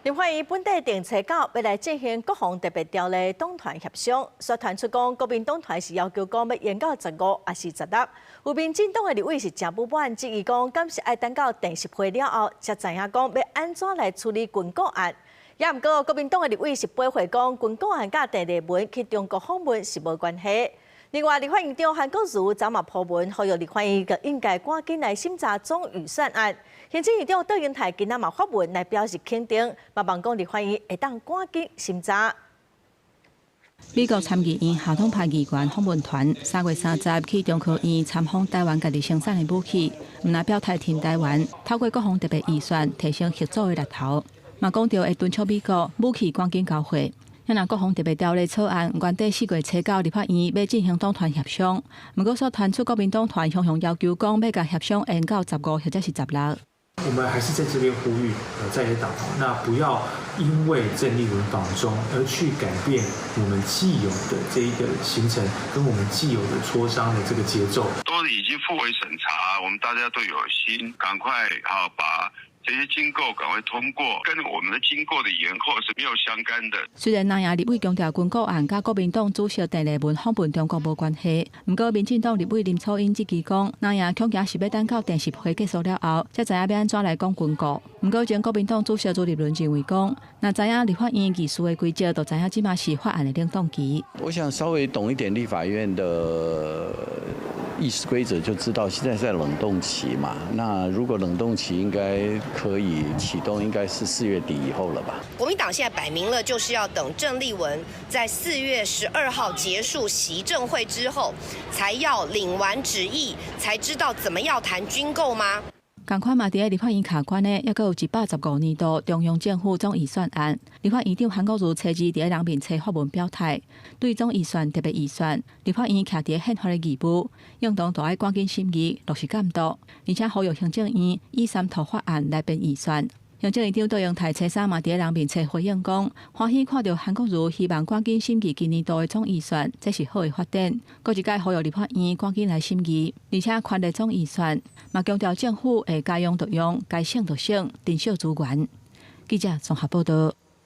立法院本底定初九欲來進行國防特別條例黨團協商，煞傳出講國民黨團是要求講欲延到15，抑是16。有民進黨的立委是誠不滿，質疑講敢是愛等到電視會了後，才知影講欲按怎來處理軍購案。也毋過國民黨的立委是駁回講軍購案佮鄭麗文去中國訪問是無關係。另外，立法院長韓國瑜昨嘛鋪文，呼籲立法院應該趕緊來審查總預算案。行政院長卓榮泰今仔嘛發文來表示肯定，嘛望講立法院會當趕緊審查。美國參議院下黨派議員訪問團3月30去中科院參訪台灣家己生產的武器，毋但表態挺台灣，透過國防特別預算提升協助的力頭，嘛講著會敦促美國武器趕緊交貨。若國防特別條例草案原底4月初九立法院欲進行黨團協商，毋過煞傳出國民黨團雄雄要求講欲共協商延到十五或者是十六。我們還是在這邊呼籲在野黨，那不要因為鄭麗文訪中而去改變我們既有的這一個行程，跟我們既有的磋商的這個節奏。都已經付委審查，我們大家都有心，趕快好把這些軍購趕快通過，跟我們的軍購的延後是沒有相干的。雖然藍營立委強調軍購案佮國民黨主席鄭麗文訪問中國無關係，毋過民進黨立委林楚茵質疑講，藍營恐驚是欲等到電視會結束了後，才知影欲按怎來講軍購。毋過前國民黨主席朱立倫認為講，若知影立法院議事的規則，就知影這馬是法案的冷凍期。我想稍微懂一點立法院的議事規則，就知道現在在冷凍期嘛。那如果冷凍期應該可以啟動，應該是4月底以後了吧？國民黨現在擺明了就是要等鄭麗文在4月12號結束習政會之後，才要領完旨意，才知道怎麼要談軍購嗎？仝款嘛，佇咧立法院卡關的，猶閣有115年度中央政府總預算案。立法院長韓國瑜初二佇咧人面冊發文表態，對總預算特別預算，立法院徛佇咧憲法的義務，應當都愛趕緊審議，落實監督，而且呼籲行政院以三讀法案來編預算。行政院長卓榮泰初三嘛佇咧人面冊回應講，歡喜看著韓國瑜希望趕緊審議今年度的總預算，這是好的發展。閣一擺呼籲立法院趕緊來審議，而且權力總預算，嘛強調政府會該用就用，該省就省，珍惜資源。記者綜合報導。